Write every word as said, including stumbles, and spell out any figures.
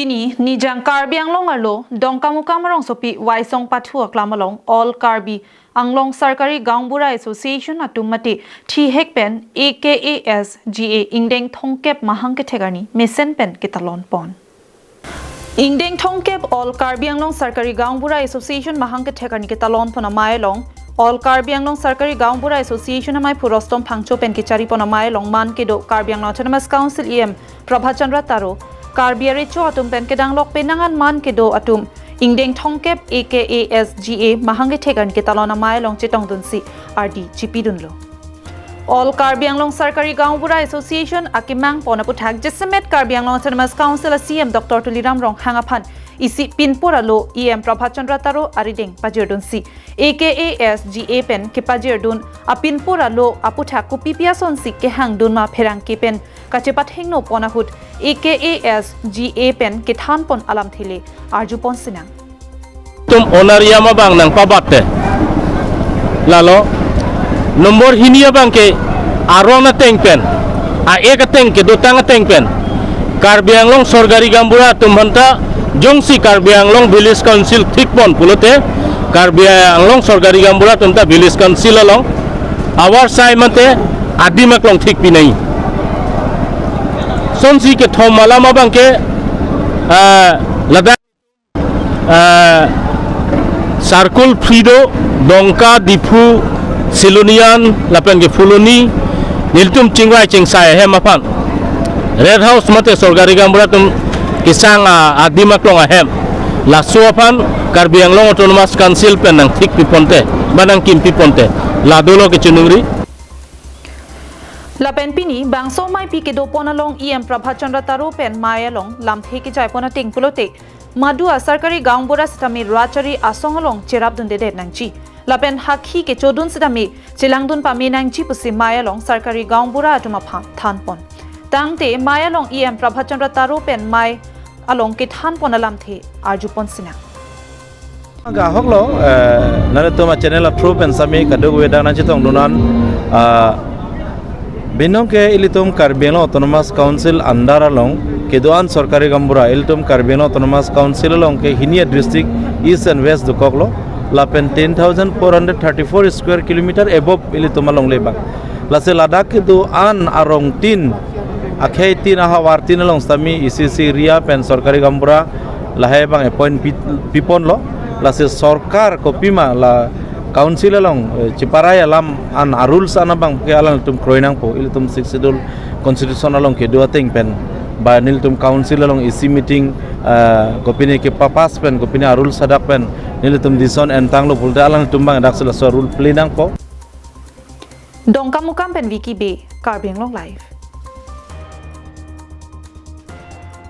Pini Nijang Karbi Anglong arlo Dongkamukam arongsopi Waisong Pathu aklam along All Karbi Anglong Sarkari Gaonbura Association atum mate thihek pen A K A S G A ingdeng thomkep mahang kethek arni mesen pen ketalon pon. Ingdeng thomkep All Karbi Anglong Sarkari Gaonbura Association mahang kethek arni ketalon pon amei along All Karbi Anglong Sarkari Gaonbura Association amaiphu Rustom Phangcho pen kechari pon amei along man kedo Karbi Anglong Autonomous Council E M Prabhat Chandra Taro, Karbi arecho atum pen kedang lok penang an man kedo atum ingdeng thomkep A K A S G A mahang kethek arni ketalon amei along chetongdunsi ardi chipidunlo. All Karbi Anglong Sarkari Gaonbura Association akemang pon aputhak jasemet Karbi Anglong Autonomous Council a C E M Doctor Tuliram Ronghang aphan isi pinpur alo E M Prabhat Chandra Taro arideng pajirdunsi A K A S G A pen kepajirdun apinpur alo aputhak kopipi asonsi kehangdun ma pherangke pen kachepathengno pon ahut A K A S G A pen kethan pon alamthe le arju pon sinang. Tum onar yam abang nangpabat te. Lalo number hini abang ke arong ateng pen, a-ek ateng kedotang ateng pen Karbi Anglong Sarkari Gaonbura atum aphanta jongsi Karbi Anglong Village Council thik pon pulote Karbi Anglong Sarkari Gaonbura atum ta Village Council along avarsai mate adim aklong thik pinai. Sonsi kethom alam abang ke, ah, ladak, ah, circle free do, Dongka, Diphu, Silonijan lapen ke Phuloni nelitum chingvai chingsai ahem aphan Red House mate Sarkari Gaonbura atum kesang a-, adim aklong ahem laso aphan Karbi Anglong Autonomous Council pen nangthik piponte, ba nangkim piponte, la dolo kechiningri. Lapen pini bangso ameipi kedo pon along E M Prabhat Chandra Taro pen mei along lamthe kejai pon ateng pulote madu a Sarkari Gaonbura sitame rat chari asong along cherapdundedet nangji. Lapen hakhi kechodun sitame chelangdun pame nangji pusi mei along Sarkari Gaonbura atum aphan than pon. Tangte mei along E M Prabhat Chandra Taro pen mei along kethan pon alamthe arju pon sinang. Gahok lo, eh, nelitum a channel a through pen sami kadokave dak nangchetongdun an, ah, binong ke ilitum Karbi Anglong Autonomous Council under along kedo-an Sarkari Gaonbura, ilitum Karbi Anglong Autonomous Council along ke hini a district East and West dokok lo, lapen ten thousand four hundred thirty-four square kilometer above ilitum alongle abang. Lasi ladak kedo-an arong tin, akhei tin, ahavar tin along sitame isi isi area pen Sarkari Gaonbura lahai abang appoint pi-, pipon lo. Lasi sorkar kopima la council along, eh, chiparai alam an a-rules an abang ke alangtum kroi nangpo, ilitum Sixth Schedule Constitution along kedo ateng pen, ba nelitum council along isi meeting, eh, kopine kepapass pen, kopine a-rules hadak pen nelitum decision entanglo pulote alangtum abang daksi laso rule play nangpo. Dongkamukam pen Vicky Bey, Karbi Anglong Live.